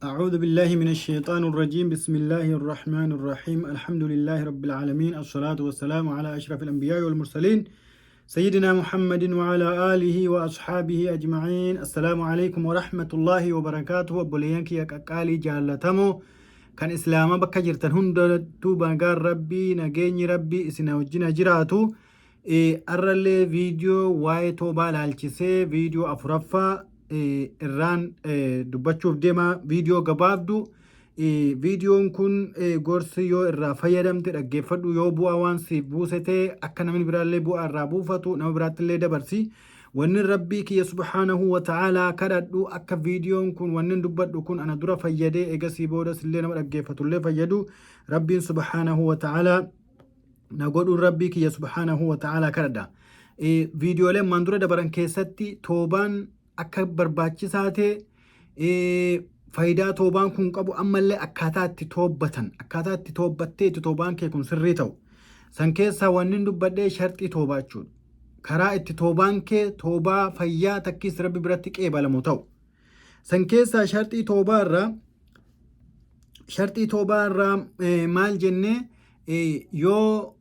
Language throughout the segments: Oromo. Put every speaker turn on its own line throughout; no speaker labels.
أعوذ بالله من الشيطان الرجيم. بسم الله الرحمن الرحيم. الحمد لله رب العالمين، الصلاة والسلام على أشرف الأنبياء والمرسلين، سيدنا محمد وعلى آله وأصحابه أجمعين. السلام عليكم ورحمة الله وبركاته. Obboleeyyan kiyya qaqqaalii jaallatamoo kan islaama, bakka jirtan hundattuu nagaan Rabbii, nageenyi Rabbii isin wajjin jiraatu. Arrallee viidiyoo waa'ee toobaa laalchisee viidiyoo afuraffaa irraan dubbachuuf deema. Viidiyoo gabaabdu. Viidiyoon kun gorsi yoo irraa fayyadamte dhaggeeffadhu. Yoo bu'aa waan siif buuse ta'e, akka namni biraallee bu'aa irraa buufatu nama biraattillee dabarsi. Wanni Rabbii kiyya subhaanahu wa ta'aalaa kadhadhu, akka viidiyoon kun, wanni dubbadhu kun, ana dura fayyadee egasii boodas illee nama dhaggeeffatullee fayyadu Rabbiin subhaanahu wa ta'aalaa na godhuun Rabbii kiyya subhaanahu wa ta'aalaa kadhadha. Viidiyooleen maan dura dabaran keessatti toobaan akka barbaachisaa ta'e, faayidaa toobaan kun qabu, ammallee akkaataa itti toobbatan, akkaataa itti toobbattee itti toobaan kee kun sirrii ta'u. San keessaa wanni dubbadhee sharxii toobaa jechuudha. Karaa itti toobaan kee toobaa fayyaa takkiis Rabbi biratti qeebalamu ta'u. San keessaa sharxii toobaa irraa maal jennee? Yoo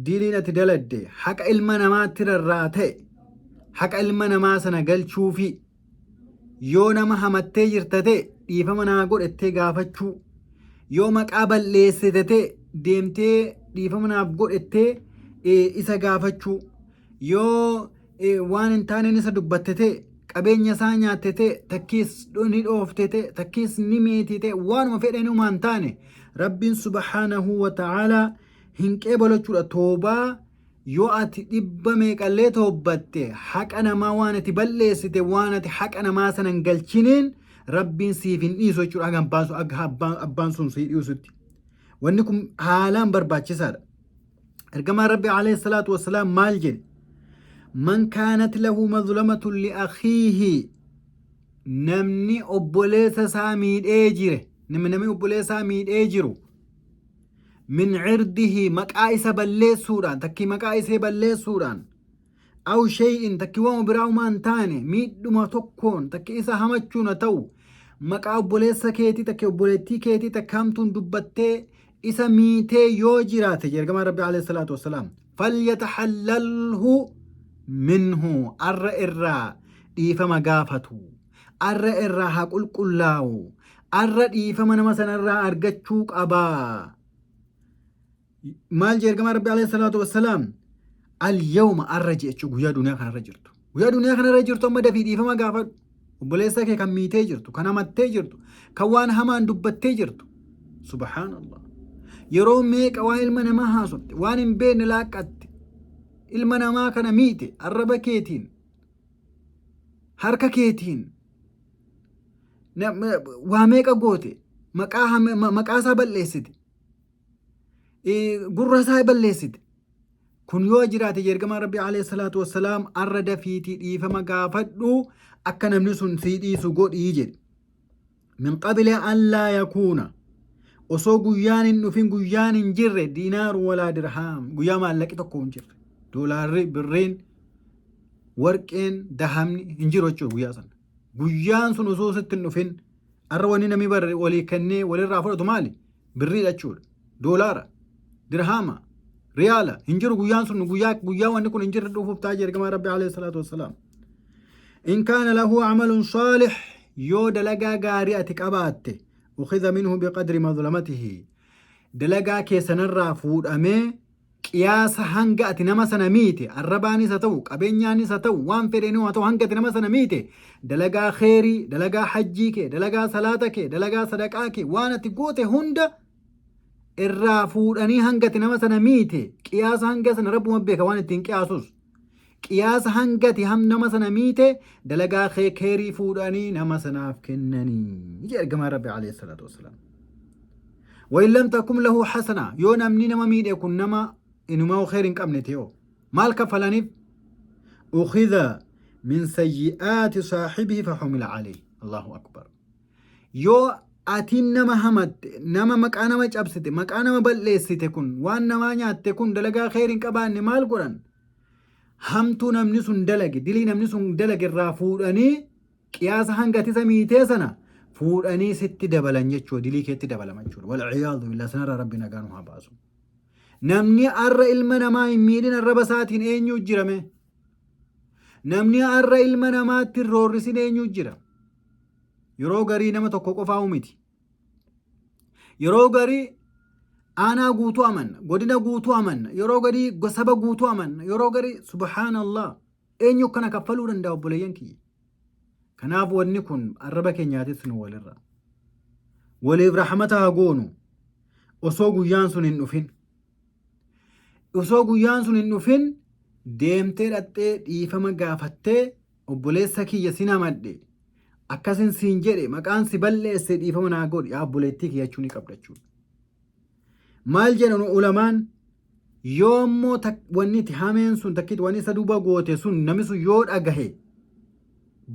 diliin ati daladde haqa ilma namaatti rarraa ta'e, haqa ilma namaa sana galchuufi, yoo nama hamattee jirta ta'e dhiifama naa godhettee gaafachuu, yoo maqaa balleessite ta'e deemtee dhiifama naaf godhettee isa gaafachuu, yoo waan hin taaneen isa dubbatte ta'e, qabeenya isaa nyaatte ta'e, takkiis ni dhoofte ta'e, takkiis ni meetii ta'e, waanuma fedhan uumaa hin taane, Rabbiin subhaanahu wa ta'aalaa hin qeebalu jechuudha. Toobaa yoo ati dhibba meeqallee toobbatte, haqa namaa waan ati balleessite, waan ati haqa namaa sana hin galchiniin, Rabbiin siif hin dhiisu jechuudha, haga abbaan sun sii dhiisutti. Wanni kun haalaan barbaachisaadha. Ergamaan Rabbi alayhi salaatu wassalaam maal jedhe? Man kaanat lahu mazlamatun li akhiihi, namni obboleessa isaa miidhee jire, namni obboleessa isaa miidhee jiru, min cirdihi, maqaa isa balleessuudhaan, takkii maqaa isee balleessuudhaan, aw shay'in, takki waan biraa umaa hin taane, miidhuma tokkoon, takki isa hamachuun haa ta'u, maqaa obboleessa keetii takki obboleettii keetii takka hamtuun dubbattee isa miitee yoo jiraate, ergamaan Rabbi alayhi salaatu wassalaam, falyatahallalhu minhu, arra irraa dhiifama gaafatu, arra irraa haa qulqullaa'u, arra dhiifama nama sanarraa argachuu qabaa. Maal jee ergamaan Rabbi alayhi salaatu wassalaam? Al-yawma, arra jechuu, guyyaa duniyaa kanarra jirtu, guyyaa duniyaa kanarra jirtu, amma dafii dhiifama gaafadhu. Obboleessa kee kan miitee jirtu, kan hamattee jirtu, kan waan hamaan dubbattee jirtu, subhaanallah, yeroo meeqa waan ilma namaa haasofte, waan hin beekne laaqqatte, ilma namaa kana miite, arraba keetiin, harka keetiin waa meeqa goote, maqaa isaa balleessite, gurra isaa balleessite. Kun yoo jiraate, ergamaan Rabbi alayhi salaatu wassalaam, arra dafiitii dhiifama gaafadhu, akka namni sun sii dhiisu godhii jedhe. Min qabli an laa yakuuna, osoo guyyaan hin dhufin, guyyaan hin jirre, diinaaru walaa dirhaam, guyyaa maallaqi tokko hin jirre, doolaarri, birriin, warqeen, dahamni hin jiru jechuudha guyyaa sana. Guyyaan sun osoo sitti hin dhufin, arra wanni namni barre walii kennee walirraa fudhatu maali? Birriidha jechuudha. Doolaara, dirhaama, riyaala hin jiru guyyaan sun. Guyyaa wanni kun hin jirre dhufuuf taa'ee ergamaa Rabbi alayhi salaatu wassalaam. In kaana lahu amalun saalih, yoo dalagaa gaarii ati qabaatte, ukhidha minhu biqadri mazlamatihi, dalagaa keessanirraa fuudhamee qiyaasa hanga ati nama sana miite, arrabaanis haa ta'u, qabeenyaanis haa ta'u, waan fedheenuu haa ta'u, hanga ati nama sana miite, dalagaa kheerii, dalagaa hajjii kee, dalagaa salaata kee, dalagaa sadaqaa kee, waan ati goote hunda irraa fuudhanii hanga ati nama sana miite, qiyaasa hanga sana Rabbuma beeka waan ittiin qiyaasus, qiyaasa hanga ati nama sana miite dalagaa kee keerii fuudhanii nama sanaaf kennanii jedhe ergamaan Rabbi alayhi salaatu wassalaam. Wa in lam takum lahu hasana, yoo namni nama miidhe kun nama inumaa kheer hin qabne ta'e, maal kaffalaniif? Ukhidha min sayyi'aati saahibihi fahumila alayhi. Allahu akbar. Yoo atiin nama hamatte, nama maqaa nama cabsite, maqaa nama balleessite, kun waan namaa nyaatte, kun dalagaa kheer hin qabaanne, maal godhan? Hamtuu namni sun dalage, dilii namni sun dalage irraa fuudhanii qiyaasa hanga ati isa miitee sana Fuudhanii sitti dabalan jechuudha. Dilii keetti dabalama jechuudha. Walciyaadu billah sanarraa Rabbi nagaa nu haa baasu. Namni arra ilma namaa hin miidhin arraba isaatiin eenyu jirame? Namni arra ilma namaatti hin roorrisin eenyu jira? Yeroo garii nama tokko qofaa miti. Yeroo garii aanaa guutuu amanna, godina guutuu amanna, yeroo garii saba guutuu amanna, yeroo garii subhaanallah eenyu akkana kaffaluu danda'a obboleeyyan kiyya. Kanaaf wanni kun arraba keenyaatis nu walirra. Waliif rahmata haa goonu osoo guyyaan sun hin dhufin. Osoo guyyaan sun hin dhufin deemtee dhaxxee dhiifama gaafattee obboleessa kiyya sin hamadhe akkasin siin jedhe maqaan si balleesse dhiifama naa godhi yaa obboleettii kiyya jechuu ni qabda jechuudha. Maal jedhan ulamaan yoo ammoo wanni itti hameen sun takkitti wanni isa duuba goote sun namni sun yoo dhagahe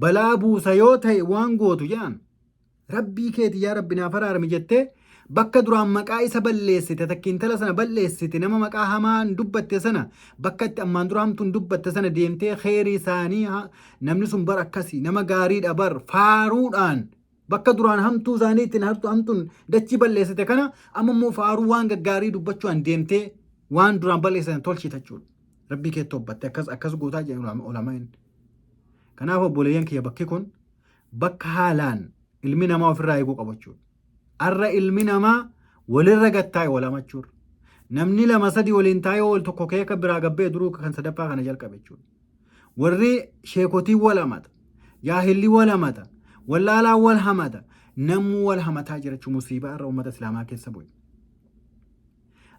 balaa buusa yoo ta'e waan gootu jedhan Rabbii keeti yaa Rabbi naaf araarami jettee bakka duraan maqaa isa balleessite takka intala sana balleessite nama maqaa hamaan dubbatte sana bakka itti ammaan dura hamtuun dubbatte sana deemtee kheyrii isaanii namni sun bar akkasii nama gaariidha bar faaruudhaan bakka duraan hamtuu isaanii ittiin hamtuun dachii balleessite kana amma immoo faaruu waan gaggaarii dubbachuudhaan deemtee waan duraan balleessitan tolchita jechuudha. Rabbii kee toobbatte akkas akkas gootaa jedhan ulamaa'in. Kanaaf obboleeyyan kiyya bakki kun bakka haalaan ilmi namaa ofirraa eeguu qabu jechuudha. Arra ilmi namaa walirra gad taa'e wal hamachuurra. Namni lama sadi waliin taa'ee wal tokko ka'ee akka biraa gabbee duruu kan sadaffaa kana jalqabe jechuudha. Warri sheekotiin wal hamata, jaahilli wal hamata, wallaalaan wal hamata, namuu wal hamataa jira jechuun musiibaa irra uummata islaamaa keessa bu'e.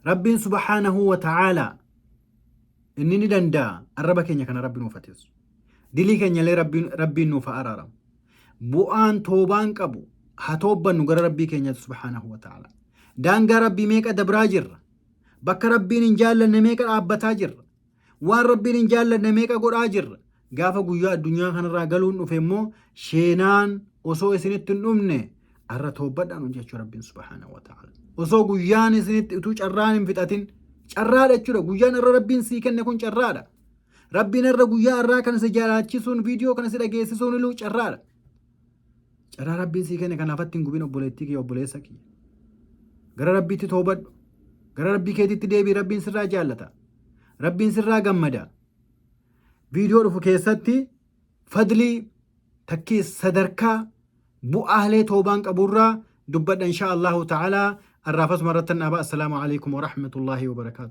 Rabbiin subhaanahu wa ta'aalaa inni ni danda'a arraba keenya kana Rabbi nuuf haa Dilii keenyallee Rabbiin nuuf haa araaramu. Bu'aan toobaan qabu haa toobbannu gara Rabbii keenyatti subhaanahu wa ta'ala. Daangaa Rabbii meeqa dabraa jirra? Bakka Rabbiin hin jaallanne meeqa dhaabbataa jirra? Waan Rabbiin hin jaallanne meeqa godhaa jirra? Gaafa guyyaa addunyaa kanarraa galuun dhufe immoo sheenaan osoo isinitti hin dhumne arra toobbadhaan jechuu Rabbiin subhaanahu wa ta'ala. Osoo guyyaan isinitti utuu carraan hin fixatin carraadha jechuudha. Guyyaan irra Rabbiin sii kenne kun carraadha. Rabbiin irra guyyaa irraa kana si jaalachisuun viidiyoo kana si dhageessisuun iluu carraadha. Carraa Rabbiin sii kenne kanaafatti hin gubin obboleettii kiyya obboleessa kiyya. Gara Rabbiitti toobadhu. Gara Rabbii keetitti deebi'i Rabbiin sirraa jaallata. Rabbiin sirraa gammada. Viidiyoo dhufu keessatti fadlii takkii sadarkaa bu'aalee toobaan qaburraa dubbadha insha Allahu ta'ala. Arraafasuma irratti dhaaba. Assalaamu alaikum wa rahmatullahi wa barakaatu.